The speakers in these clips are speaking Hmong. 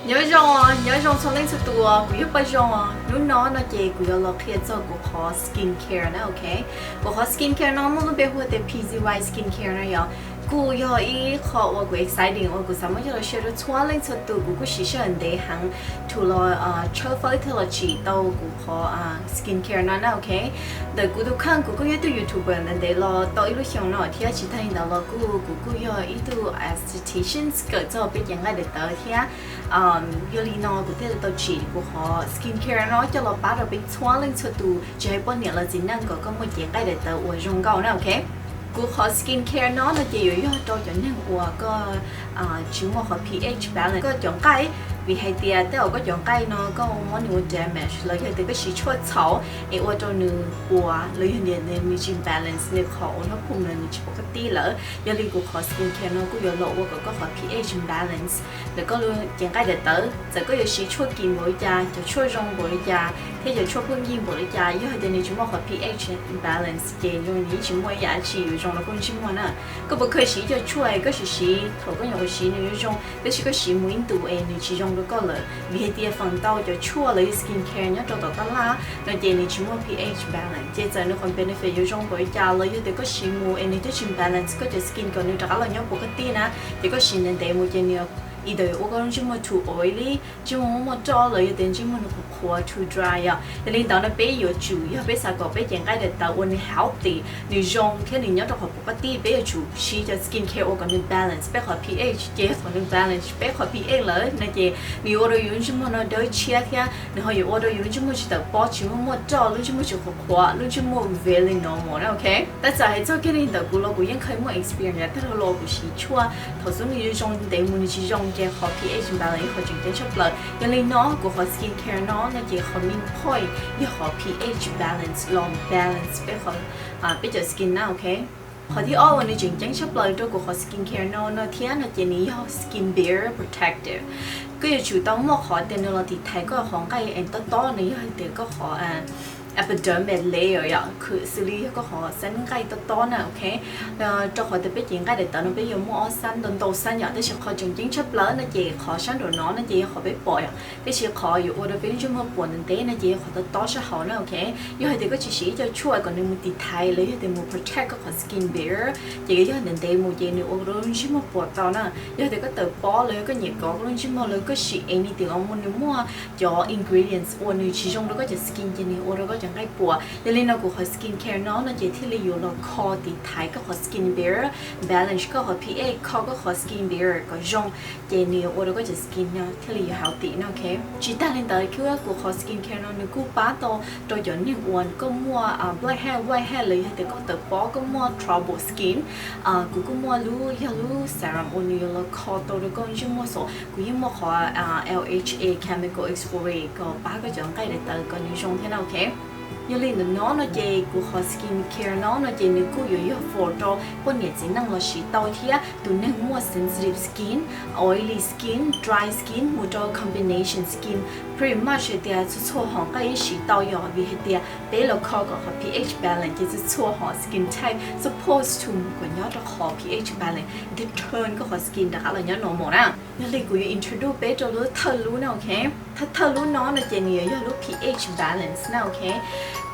Nyob zoo, nyob zoo txhua leej txhua tus, kuv yog Paj Zoo. Hnub no no ces kuv yuav los qhia txog kuv qhov skin care na, ok. Kuv qhov skin care no muaj lub npe hu tias P Z Y skin care no yog, kuj yog ib qho uas kuv exciting uas kuv xav muab coj los share rau txhua leej txhua tus. Kuv kuj siv sij hawm ntev heev thaum los tshawb fawb thiab los tsim tau kuv qhov skin care no na, ok. Ntawm kuv tus kheej kuv kuj yog ib tug YouTuber ntev ntev los tau ib lub xyoo no thiab tsis tag li ntawd los kuj kuv kuj yog ib tug aesthetician kawm txog peb cev nqaij daim tawv thiab. Yog li no kuv thiaj li tau tsim kuv qhov skin care no coj los pab rau peb txhua leej txhua tus, tsis hais poj niam los txiv neej, kom koj muaj cev nqaij daim tawv uas zoo nkauj na, ok. Kuv qhov skin care no no ces yuav yog rau cov neeg uas koj tsis muaj qhov pH balance koj cov nqaij, vim hais tias tej zaum koj cov nqaij no koj muab nws ua damage los yog tias koj siv tshuaj txhaum es ua rau nws puas los yog tias nws tsis balance, nws qhov uas no pum no nws tsis pom koj tib lawm. Yog li kuv qhov skin care no kuj yuav los ua kom koj qhov pH balance ntawm koj lub cev nqaij daim tawv, txawm koj yuav siv tshuaj kim npaum li cas, cov tshuaj zoo npaum li cas thiab cov tshuaj pheej yig npaum li cas, yog hais tias nws tsis muaj qhov pH balance ces zoo nws yeej tsis muaj ib yam dab tsi yuav zoo rau koj ntsej muag na. Koj puas khaws siv cov tshuaj es koj siv siv thaum koj nyuam qhuav siv nws zoo zoo, tab sis koj siv mus ib ntus es nws tsis zoo rau koj lawm, vim hais tias feem ntau cov tshuaj los yog skin care nyob rau tom tab laj no ces nws tsis muaj pH balance, ces txawm nws qhov benefit yuav zoo npaum li cas los yog tias koj siv mus es nws twb tsis balance koj cov skin kom nws rov qab los nyob puas koj tib na, ces koj siv ntev ntev mus ces nws either yuav ua koj lub ntsej muag too oily, ntsej muag muaj muaj roj los yog tias ntsej muag nws qhuav qhuav too dry yom. Yog li ntawd no peb yuav tsum, yog peb xav kom peb cev nqaij daim tawv uas nws healthy, nws zoo thiab nws nyob rau qhov puas koj tib, peb yuav tsum siv cov skin care ua kom nws balance peb qhov pH. Ces yog thaum nws balance peb qhov pH lawm no ces nws yuav ua rau yus lub ntsej muag no dawb tshiab thiab nws ho yuav ua rau yus lub ntsej muag tsis tawm pob, tsis muaj muaj roj, lub ntsej muag tsis qhuav qhuav, lub ntsej muag very normal na, ok. Tab txawm hais txog kiag li ntawd kuv los kuv yeej kheev muaj experience, tej zaum los kuv siv tshuaj thaum xub nws zoo ntev mus nws tsis zoo, ces qhov pH balance yog qhov tseem ceeb tshaj plaws. Yog li no kuv qhov skin care no no ces qhov main point yog qhov pH balance, los balance peb qhov, peb cov skin na, ok. Qhov thib ob uas nws tseem ceeb tshaj plaws rau kuv qhov skin care no no thiab no ces nws yog skin barrier protective. Koj yuav tsum tau muaj qhov tias nws los tiv thaiv koj qhov nqaij es tob tob, nws yog hais tias koj qhov epidermis layer yom, xws li yog koj qhov xab nqaij tob tob na, ok. Rau qhov tias peb cev nqaij daim tawv no peb yuav muaj ob xab ntau ntau xab yom, tab sis qhov tseem ceeb tshaj plaws no ces qhov sab nraum no no ces yog qhov peb pom yom, tab sis qhov yuav ua rau peb lub ntsej muag puas ntev ntev no ces yog qhov tob tob sab hauv na, ok. Yog hais tias koj tsis siv ib co tshuaj kom nws mus tiv thaiv los yog tias mus protect koj qhov skin barrier, ces yuav yog ntev ntev mus ces nws ua rau lub ntsej muag puas tau na. Yog hais tias koj tawm pob los yog koj nyiam kov koj lub ntsej muag los koj siv anything uas nws muaj cov ingredients uas nws tsis zoo rau koj cov skin ces nws ua rau koj cov nqaij puas. Yog li no kuv qhov skin care no no ces thiaj li yuav los kho tiv thaiv koj qhov skin barrier, balance koj qhov pH, kho koj qhov skin barrier kom zoo, ces nws yuav ua rau koj cov skin no thiaj li yuav healthy na, ok. Tsis tag li ntawd thiab kuv qhov skin care no nws kuj pab tau rau cov neeg uas koj muaj blackhead, whitehead los yog tias koj tawm pob koj muaj trouble skin. Kuv kuj muaj lub, yog lub serum uas nws yuav los kho tau rau koj ntsej muag xwb, kuv yeej muaj qhov L H A chemical exfoliate kom pab koj cov nqaij daim tawv kom nws zoo thiab na, ok. Yog li ntawm no no ces kuv qhov skin care no no ces nws kuj yuav yog for rau poj niam txiv neej los siv tau thiab tus neeg muaj sensitive skin, oily skin, dry skin mus rau combination skin, pretty much hais tias txhua txhua hom nqaij yeej siv tau yom, vim hais tias peb los kho kom qhov pH balance ces txhua txhua hom skin type supposed to mus kom nyob rau qhov pH balance, determine koj qhov skin rov qab los nyob normal na. Yog li kuv yuav introduce peb rau lub thawj lub na, ok. Thawj thawj lub no no ces nws yuav yog lub pH balance na, ok.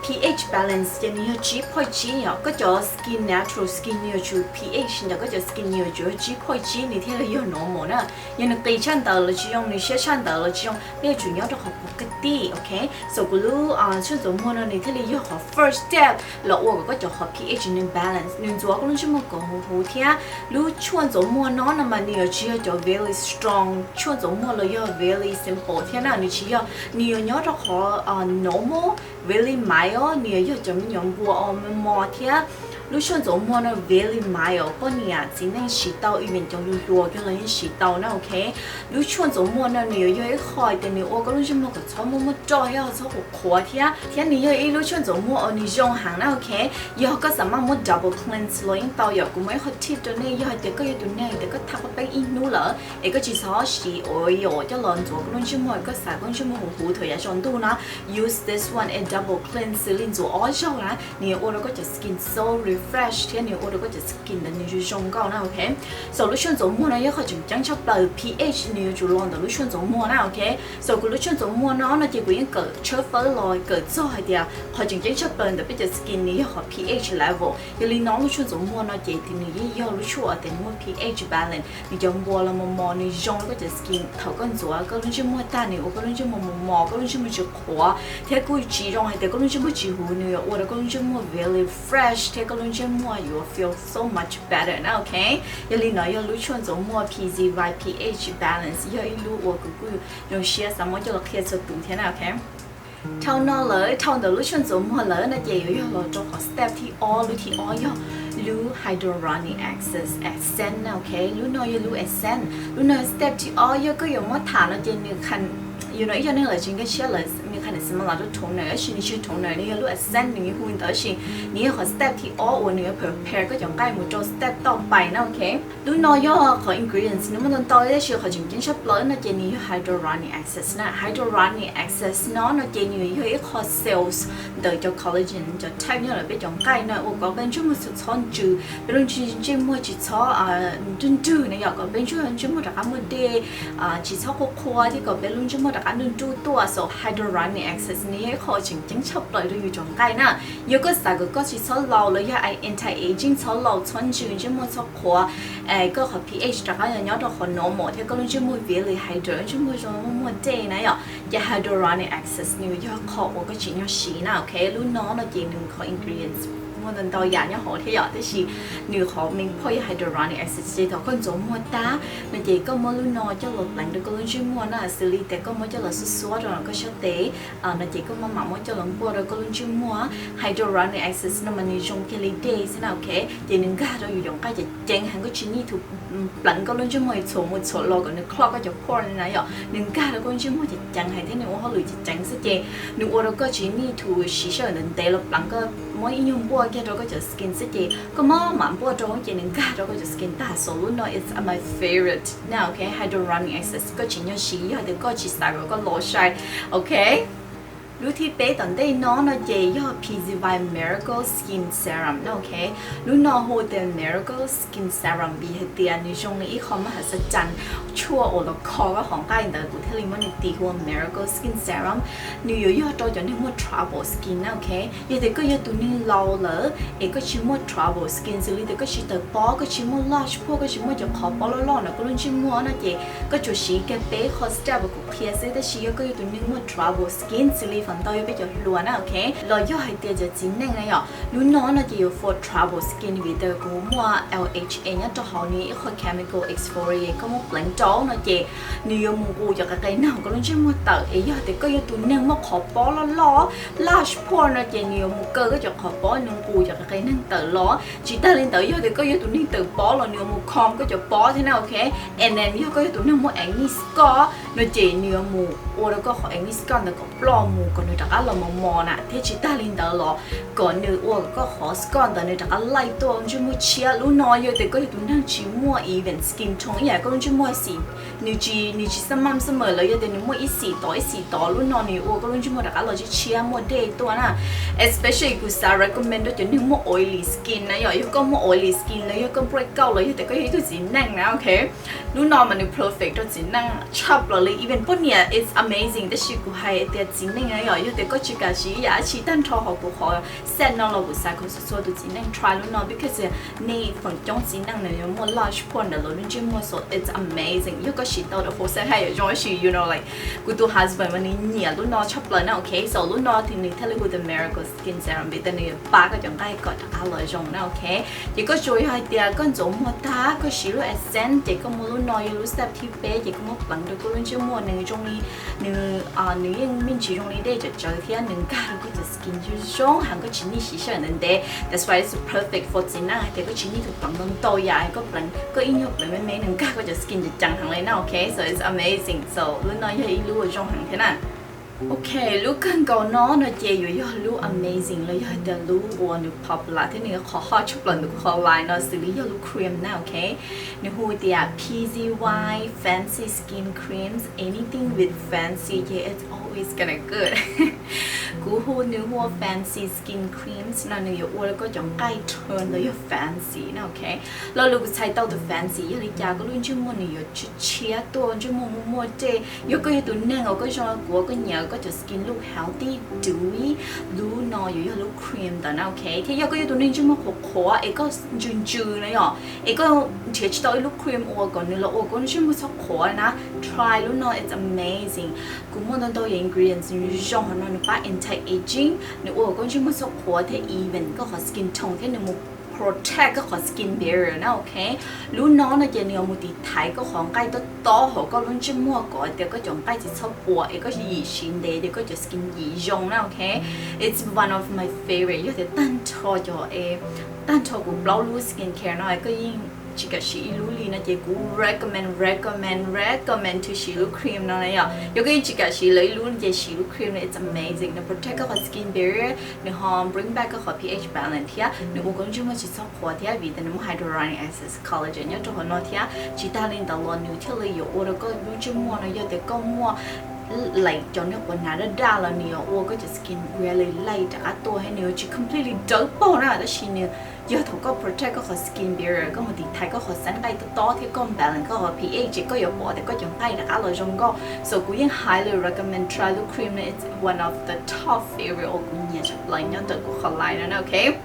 pH balance ces nws yog tsib point tsib yom, koj cov skin, natural skin nws yuav tsum pH ntawm koj cov skin nws yuav tsum yog tsib point tsib nws thiaj li yog normal na. Yog nws qis tshaj ntawd los tsis zoo, nws siab tshaj ntawd los tsis zoo, nej yuav tsum nyob rau qhov puas koj tib, ok. So kuv lub tshuaj ntxuav muag no nws thiaj li yog qhov first step los ua kom koj cov qhov pH nws balance, nws ntxuav koj lub ntsej muag kom huv huv thiab lub tshuaj ntxuav muag no no mas nws yuav tsis yog cov very strong tshuaj ntxuav muag los yog very simple thiab na, nws tsis yog, nws yuav nyob rau qhov normal, very mild, nws yuav yog cov me nyuam npua os mos mos thiab. Lub tshuaj ntxuav muag no very mild, poj niam txiv neej siv tau, even cov hluas hluas kiag los yeej siv tau na, ok. Lub tshuaj ntxuav muag no nws yuav yog ib qho tias nws ua koj lub ntsej muag kom txhob muaj muaj roj thiab txhob qhuav qhuav thiab, thiab nws yog ib lub tshuaj ntxuav muag uas nws zoo heev na, ok. Yog koj xav mas muab double cleanse los yeej tau yom. Kuv muaj ib qho tip rau nej, yog hais tias koj yog tus neeg tias koj thaj qhov peeb ib hnub lawm es koj tsis xav siv oil coj los ntxuav koj lub ntsej muag, koj xav koj lub ntsej muag huv huv thaum yav tsaus ntuj no, use this one as double cleanse. Xws li ntxuav ob zaug na, nws yuav ua rau koj cov skin so refresh thiab nws yuav ua rau koj cov skin ntawd nws zoo zoo nkauj na, ok. So lub tshuaj ntxuav muag no yog qhov tseem ceeb tshaj plaws, pH nws yuav tsum los ntawm lub tshuaj ntxuav muag na, ok. So kuv lub tshuaj ntxuav muag no no ces kuv yeej kawm tshawb fawb los kawm txog hais tias qhov tseem ceeb tshaj plaws ntawm peb cov skin nws yog qhov pH level. Yog li no lub tshuaj ntxuav muag no ces nws yeej yog lub tshuaj uas nws muaj pH balance, nws cov npua los mos mos, nws zoo rau koj cov skin. Thaum koj ntxuav koj lub ntsej muag tag nws ua koj lub ntsej muag mos mos, koj lub ntsej muag tsis qhuav, thiab kuj tsis zoo hais tias koj lub ntsej muag tsis huv, nws yuav ua rau koj lub ntsej muag very fresh thiab koj lub ntsej muag yuav feel so much better na, ok. Yog li no yog lub tshuaj ntxuav muag P Z Y pH balance, yog ib lub uas kuv kuj zoo siab xav muab coj los qhia txhua tus thiab na, ok. Dhau no lawm, dhau ntawm lub tshuaj ntxuav muag lawm no ces yuav yog los rau qhov step thib ob. Lub thib ob yog lub hyaluronic acid essence na, ok. Lub no yog lub essence. Lub no step thib ob, yog koj yuav muab tham no ces nws kha, you know, ib co neeg lawv tsis nkag siab lawv nws kha nws xav mas los rau toner, tab sis nws tsis yog toner, nws yog lub essence, nws hu li ntawd, tab sis nws yog qhov step thib ob uas nws yuav prepare koj cov nqaij mus rau step tom pais na, ok. Lub no yog qhov ingredients nws muaj ntau ntau, tab sis qhov tseem ceeb tshaj plaws no ces nws yog hyaluronic acid na. Hyaluronic acid no no ces nws yog ib qho sales ntawm cov collagen cov type nyob ntawm peb cov nqaij na, ua kom peb ntsej muag txhob ntsws, peb lub ntsej muag tsis txhob nrwg nrwg na, yog kom peb ntsej muag rov qab muaj dej, tsis txhob qhuav qhuav, thiab kom peb lub ntsej muag rov qab nrug nruj tuaj. So hyaluronic acid nws yog ib qho tseem ceeb tshaj plaws rau yus cov nqaij na. Yog koj xav kom koj tsis txhob laus los yog anti-aging, txhob laus, txhob ntsws, ntsej muag txhob qhuav, koj qhov pH rov qab nyob rau qhov normal thiab koj lub ntsej muag very hydrate, ntsej muag zoo muaj muaj dej na yom, ces hyaluronic acid nws yog qho uas koj tsim nyog siv na, ok. Lub no no ces nws qhov ingredients muaj ntau ntau yam nyob hauv thiab yom, tab sis nws qhov main point yog hyaluronic acid. Ces thaum koj ntxuav muag tag no ces koj muab lub no coj los pleev rau koj lub ntsej muag na, xws li tias koj muab coj los xuab xuab rau koj sab tes no ces koj mam mam muab coj los npuaj rau koj lub ntsej muag. Hyaluronic acid no mas nws zoo kiag li dej xwb na, ok. Ces nws nkag rau yus cov nqaij cov ceev heev, koj tsis need to pleev koj lub ntsej muag txhuam mus txhuam los kom nws clog koj cov pore na yom, nws nkag rau koj lub ntsej muag cov ceev heev thiab nws ua hauj lwm cov ceev xwb ces nws ua rau koj tsis need to siv sij hawm ntev ntev los pleev, koj muab ib nyuag npuaj kiag rau koj cov skin xwb ces koj mam mam npuaj rau ces nws nkag rau koj cov skin tag. So lub no is my favorite na, ok. Hyaluronic acid koj tsim nyog siv yog tias koj tsis xav kom koj los sai, ok. Lub thib peb tom ntej no no ces yog P Z Y Miracle Skin Serum na, ok. Lub no hu tias Miracle Skin Serum vim hais tias nws zoo li ib qho mab has xas cas tshuaj uas los kho koj hauv nqaij ntawd, kuv thiaj li muab nws tis hu ua Miracle Skin Serum. Nws yuav yog rau cov neeg muaj trouble skin na, ok. Yog tias koj yog tus neeg laus lawm es koj tsis muaj trouble skin, xws li tias koj tsis tawm pob, koj tsis muaj large pore, koj tsis muaj cov qhov pob loj loj ntawm koj lub ntsej muag no ces koj tsuas siv kiag peb qho step uas kuv qhia xwb. Tab sis yog koj yog tus neeg muaj trouble skin, xws li feem ntau yog peb cov hluas na, ok, los yog hais tias cov txiv neej na yom, lub no no ces yuav for trouble skin vim tias kuv muaj L H A nyob rau hauv nws ib qho chemical exfoliant, koj muab pleev rau no ces nws yuav mus nqus cov qe qe neeg koj lub ntsej muag tawm. Es yog tias koj yog tus neeg muaj qhov pob loj loj, large pore no ces nws yuav mus kaw koj cov qhov pob, nws nqus cov qe qe neeg tawm los. Tsis tag li ntawd, yog tias koj yog tus neeg tawm pob los nws yuav mus calm koj cov pob thiab na, ok. And then yog koj yog tus neeg muaj acne scar no ces nws yuav mus ua rau koj qhov acne scar ntawd kom ploj mus, kom nws rov qab los mos mos na. Thiab tsis tag li ntawd los kom nws ua kom koj qhov scar ntawd nws rov qab laij tuaj ntsej muag tshiab. Lub no yog tias koj yog tus neeg tsis muaj even skin tone ib yam koj lub ntsej muag xim, nws tsis, nws tsis xab mam xab mam los yog tias nws muaj ib xim tod ib xim tod, lub no nws ua koj lub ntsej muag rov qab los tshiab tshiab muaj dej tuaj na. Especially kuv xav recommend rau cov neeg muaj oily skin na yom. Yog koj muaj oily skin los yog koj break out los yog tias koj yog ib tug txiv neej na, ok, lub no mas nws perfect rau txiv neej tshaj plaws li. Even poj niam it's amazing, tab sis kuv hais tias txiv neej na yom, yog tias koj tsis kam siv ib yam dab tsi tag nrho hauv kuv qhov set no los kuv xav kom txhua txhua tus txiv neej try lub no because nej feem coob txiv neej nws yuav muaj large pore ntawm lawv lub ntsej muag, so it's amazing. Yog koj siv tau the whole set haj yam zoo, tab sis you know like kuv tus husband mas nws nyiam lub no tshaj plaws na, ok. So lub no nws thiaj li hu the Miracle Skin Serum vim tias nws yuav pab koj cov nqaij kom rov qab los zoo na, ok. Ces koj tsuas yog hais tias koj ntxuav muag tag koj siv lub essence ces koj muab lub no yog lub step thib peb ces koj muab pleev rau koj lub ntsej muag, nws zoo li, nws, nws yeej me ntsis zoo li dej tsawv tsawv thiab nws nkag rau koj cov skin zoo zoo heev, koj tsis need siv sij hawm ntev ntev. That's why it's perfect for txiv neej hais tias koj tsis need to pleev ntau ntau yam, koj pleev, koj ib nyuag pleev me me nws nkag koj cov skin ceev ceev heev li na, ok. So it's amazing. So lub no yog ib lub uas zoo heev thiab na. Ok, lub kawg nkaus no no ces yuav yog lub amazing los yog hais tias lub uas nws popular thiab nws qhov hot tshaj plaws ntawm kuv qhov line no xws li yog lub cream na, ok. Nws hu tias P Z Y Fancy Skin Creams, anything with fancy, yeah, it's always gonna good. Kuv hu nws hu ua Fancy Skin Creams no, nws yuav ua rau koj cov nqaij turn los yog fancy na, ok. Lo lus kuv txhais tau tus fancy yog li cas, koj lub ntsej muag nws yuav tshiab tuaj, ntsej muag muaj muaj dej. Yog koj yog tus neeg uas koj zoo kuv, koj nyiam koj cov skin look healthy, dewy, lub no yuav yog lub cream ntawd na, ok. Thiab yog koj yog tus neeg ntsej muag qhuav qhuav es koj ntsws ntsws na yom, es koj nrhiav tsis tau ib lub cream ua kom nws los ua koj ntsej muag txhob qhuav na, try lub no, it's amazing. Kuv muaj ntau ntau yam ingredients nws zoo hauv no, nws pab anti aging, nws ua koj ntsej muag txhob qhuav thiab even koj qhov skin tone thiab nws mus protect koj qhov skin barrier na, ok. Lub no no ces nws yuav mus tiv thaiv koj qhov nqaij tob tob hauv koj lub ntsej muag kom tias koj cov nqaij tsis txhob puas es koj yim siv ntev ces koj cov skin yim zoo na, ok. It's one of my favorite, yog tias tag nrho cov, tag nrho kuv plaub lub skin care no koj yeej tsis kam siv ib lub li no ces kuv recommend, recommend, recommend to siv lub cream no na yom. Yog koj yeej tsis kam siv lawv ib lub no ces siv lub cream no, it's amazing, nws protect koj qhov skin barrier, nws ho bring back koj qhov pH balance thiab nws ua koj ntsej muag tsis txhob qhuav thiab vim tias nws muaj hyaluronic acid, collagen nyob rau hauv no thiab. Tsis tas li ntawd los nws thiaj li yuav ua rau koj lub ntsej muag no yog tias koj muaj like cov niag quav hnav daj daj los nws yuav ua koj cov skin really light rov qab tuaj thiab nws yuav tsis completely dawb paug na, tab sis nws yog thaum koj protect koj qhov skin barrier, koj mus tiv thaiv koj qhov xab nqaij tob tob thiab koj balance koj qhov pH ces koj yuav pom tias koj cov nqaij rov qab los zoo nkauj. So kuv yeej highly recommend try lub cream no, it's one of the top favorite uas kuv nyiam tshaj plaws nyob ntawm kuv qhov line no na, ok.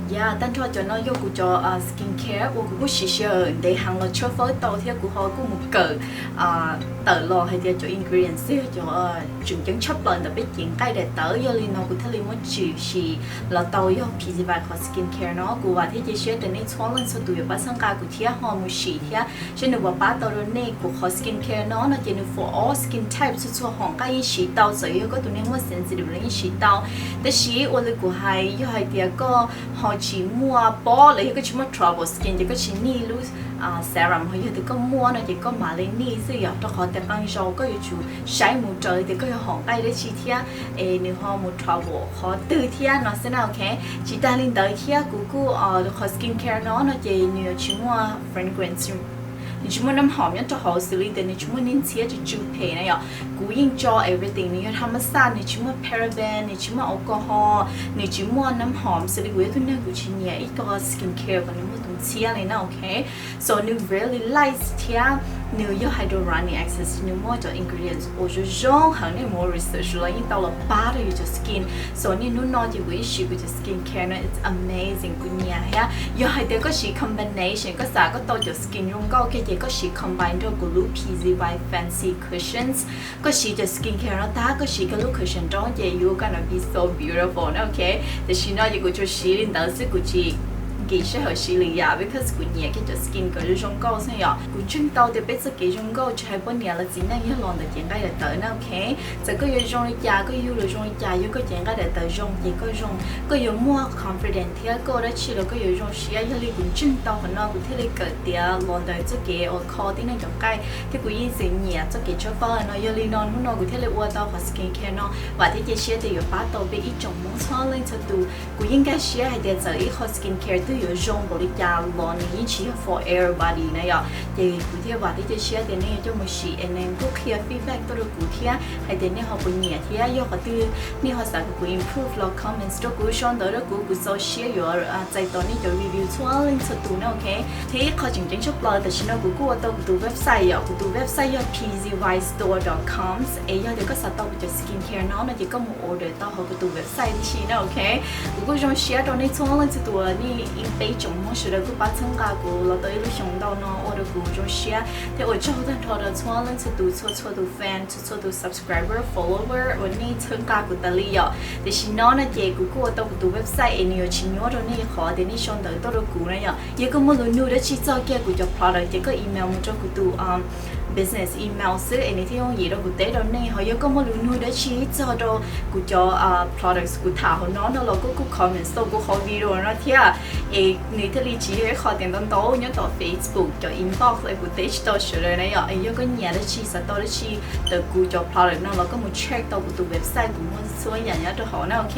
Yeah, tag nrho cov no yog kuv cov skin care uas kuv kuj siv sij hawm ntev heev los tshawb fawb tau thiab kuv ho kuj mus kawm tawm los hais tias cov ingredients xwb yog cov tseem ceeb tshaj plaws ntawm peb cev nqaij daim tawv, yog li no kuv thiaj li muab tshwm sim los tau yog P Z Y qhov skin care no. Kuv vam thiab cia siab tias nej txhua leej txhua tus yuav pab txhawb nqa kuv thiab ho mus sim thiab seb nws puas pab tau rau nej. Kuv qhov skin care no no ces nws for all skin type, txhua txhua hom nqaij yeej siv tau, txawm yog koj tus neeg muaj sensitive los yeej siv tau. Tab sis ua li kuv hais, yog hais tias koj ho tsis muaj pob los yog koj tsis muaj trouble skin ces koj tsis need lub serum, ho yog tias koj muaj no ces koj mam li need xwb yom, rau qhov tias qee zaus koj yuav tsum saib mus raws tias koj yog hom nqaij dab tsi thiab es nws ho mus trouble qhov twg thiab no xwb na, ok. Tsis tas li ntawd thiab kuv kuj, qhov skin care no no ces nws yuav tsis muaj fragrance, nws tsis muaj nab hom nyob rau hauv, xws li tias nws tsis muaj niag ntxhiab tsw tsw phem na yom. Kuv yeej tso everything, nws yog tham ma xaj, nws tsis muaj paraben, nws tsis muaj alcohol, nws tsis muaj nab hom, xws li kuv yog tus neeg kuv tsis nyiam ib co skin care kom nws muaj tus ntxhiab li na, ok. So nws very light thiab nws yog hyaluronic acid, nws muaj cov ingredients uas zoo zoo heev, nej mus research los yeej tau los pab rau yus cov skin. So niaj hnub no ces kuv yeej siv kuv cov skin care no, it's amazing, kuv nyiam thiab. Yog hais tias koj siv combination, koj xav koj tau cov skin zoo nkauj kiag ces koj siv combine nrog kuv lub P Z Y Fancy Cushions. Koj siv cov skin care no tag koj siv koj lub cushion rau ces you gonna be so beautiful na, ok. Tam sim no ces kuv tsuas siv li ntawd xwb, kuv tsis nkim sij hawm siv lwm yam because kuv nyiam kiag cov skin kom zoo nkauj xwb yom. Kuv ntseeg tau tias peb txoj kev zoo nkauj tsis hais poj niam los txiv neej yog los ntawm cev nqaij daim tawv na, ok. Txawm koj yuav zoo li cas, koj yug los zoo li cas, yog koj cev nqaij daim tawv zoo ces koj zoo, koj yuav muaj confidence thiab koj dab tsi los koj yuav zoo siab. Yog li kuv ntseeg tau qhov no kuv thiaj li kawm tiav los ntawm txoj kev uas kho tib neeg cov nqaij thiab kuv yeej txwm nyiam txoj kev tshawb fawb no. Yog li no hnub no kuv thiaj li ua tau qhov skin care no, vam thiab cia siab tias yuav pab tau peb ib tsoom Hmoob txhua leej txhua tus. Kuv yeej nkag siab hais tias txawm ib qho skin care twg yuav zoo npaum li cas los nws yeej tsis yog for everybody na yom. Ces kuv thiaj vam thiab cia siab tias nej yuav coj mus sim es nej kuj qhia feedback tuaj rau kuv thiab hais tias nej ho puas nyiam thiab yog qhov twg nej ho xav kom kuv improve los comments rau kuv, sau ntawv rau kuv, kuv txaus siab yuav txais tos nej cov review txhua leej txhua tus na, ok. Thiab ib qho tseem ceeb tshaj plaws tam sim no kuv kuj ua tau kuv tus website yom, kuv tus website yog P Z Y store dot com, es yog tias koj xav tau kuv cov skin care no no ces koj mus order tau hauv kuv tus website tib si na, ok. Kuv kuj zoo siab rau nej txhua leej txhua tus, nej ib peb tsoom Hmoob sawv daws kuj pab txhawb nqa kuv los tau ib lub xyoo ntau no, ua rau kuv zoo siab thiab ua tsaug tag nrho rau txhua leej txhua tus, txhua txhua tus fan, txhua txhua tus subscriber, follower uas nej txhawb nqa kuv tas li yom. Tam sim no no ces kuv kuj ua tau kuv tus website es nws yuav tsis nyuaj rau nej qhov tias nej sau ntawv tuaj rau kuv na yom. Yog koj muaj lus nug dab tsi txog kiag kuv cov product ces koj email mus rau kuv tus business email xwb es nws thiaj yooj yim rau kuv teb rau nej. Ho yog koj muaj lus nug dab tsi txog rau kuv cov products kuv tham hauv no no los koj kuj comments tau kuv qhov video no thiab, es nws thiaj li tsis yog ib qho tias ntau ntau nyob tom Facebook cov inbox es kuv teb tsis tau sawv daws na yom. Es yog koj nyiam dab tsi, xav tau dab tsi ntawm kuv cov product no los koj mus check tau kuv tus website, kuv muaj txhua yam nyob rau hauv na, ok.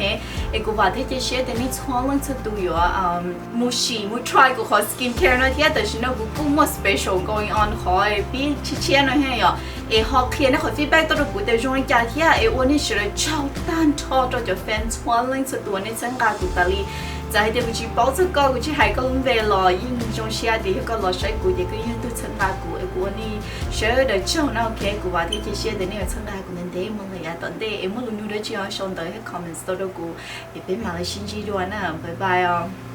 Es kuv vam thiab cia siab tias nej txhua leej txhua tus yuav mus sim mus try kuv qhov skin care no thiab. Tam sim no kuv kuj muaj special going on qhov pib tshiab siab no thiab yom, es ho qhia nej qhov feedback tuaj rau kuv tias zoo li cas thiab. Es ua nej sawv daws tsaug tag nrho rau cov fans Huam Leej txhua tus uas nej txhawb nqa kuv tas li. Txawm hais tias kuv tsis paub txog koj, kuv tsis hais koj lub npe los yeej zoo siab tias yog koj los saib kuv ces koj yeej yog tug txhawb nqa kuv, es kuv ua nej sawv daws tsaug na. Ok, kuv vam thiab cia siab tias nej yuav txhawb nqa kuv ntev ntev mus lawm yav tom ntej. Es muaj lus nug dab tsi ho sau ntawv thiab comments tuaj rau kuv, es peb mam li sib ntsib dua na. Bye bye os.